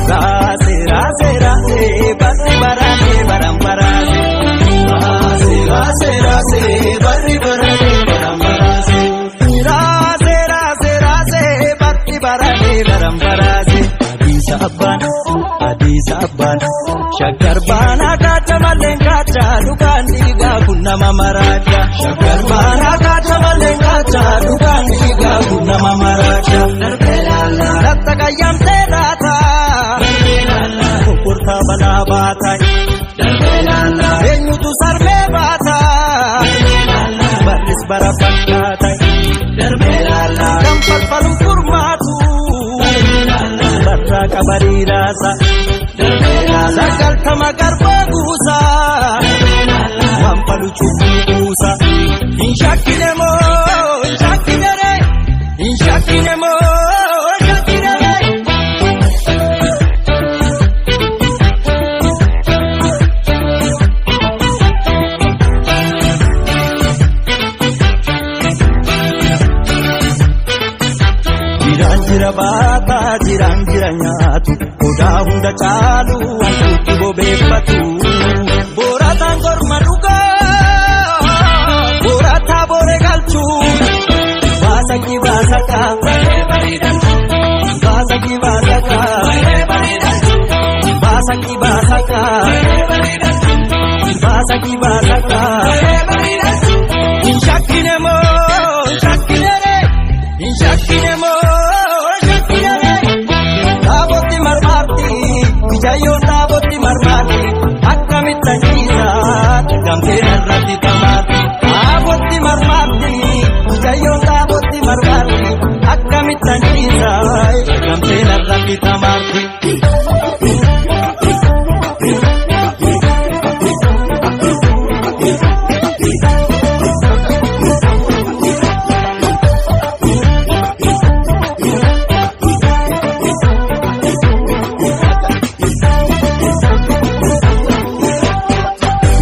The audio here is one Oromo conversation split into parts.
Raase raase raase barri barane baramparase. Raase raase raase barri barane baramparase. Raase raase raase barri barane baramparase. Adiisa abbaan adiisa abbaan shaggar baanaa kaacha malleen kaacha dhugaan dhiigaa kun nama maraacha. Shaggar baanaa kaacha malleen kaacha dhugaan dhiigaa kun nama maraacha. Latta qayyamtee laata. Gurgurtaa balaa baata. Eenyutu sarmee baata. Barris bara fakkaata. Kan falfalu furmaatu. Barraa qabarii raasa. Sagaltama garbaa guusa. Waan falu cubbuu buusa. Hin shakkine moo hin shakkine ree. Hin shakkine moo hin shakkine ree. Jiraan jira baataa jiraan jira nyaatu odaa hunda caalu wantuutti bobeeffatu. Boorataan korma dhugaa boorataa booree galchuu baasakii baasakaa baasakii baasakaa baasakii baasakaa baasakii baasakaa. Hin shakkine moo hin shakkine ree hin shakkine moo hin shakkine ree. Taabotti marmaarti mijayyoon taabotti marmaarti akkamitti anjiisa gamtee irratti tamaarti. Taabotti marmaarti mijayyoon taabotti marmaarti akkamitti anjiisa gamtee irratti tamaarti.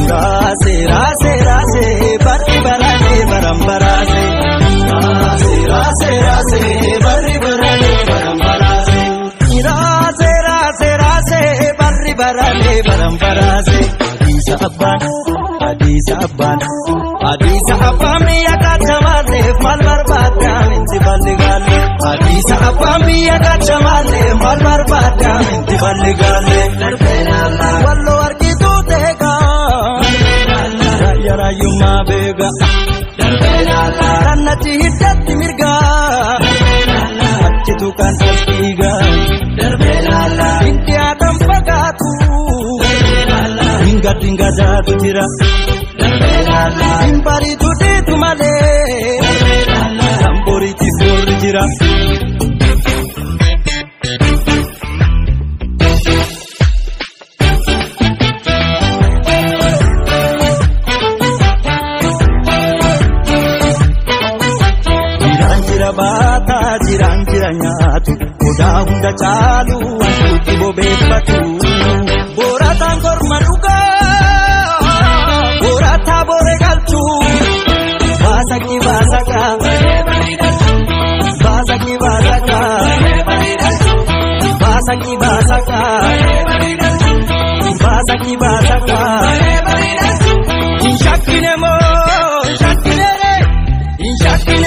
Raase raase raase barri barane baramparase. Raase raase raase barri barane baramparase. Raase raase raase barri barane baramparase. Adiisa abbaan adiisa abbaan adiisa abbaan biyya kacha maaleef maal barbaadda minti balli gaalle. Adiisa abbaan biyya kacha maaleef maal barbaadda minti balli gaalle. Walloo argituu teekaa. Raayyaa raayyummaa beeka. Kannachi hiddatti mirga. Achitu kan as dhiiga. Hin dhiyaatan fagaatu. Hinga dinga jaatu jira. Hin bariitu dhiitu malee. Kan boriitti boorri jira. Jiraan jira baataa jiraan jira nyaatu odaa hunda caalu wantuutti bobeeffatu. Boorataan korma dhugaa boorataa booree galchuu baasakii baasakaa baasakii baasakaa baasakii baasakaa baasakii baasakaa. Hin shakkine moo hin shakkine ree hin shakkine.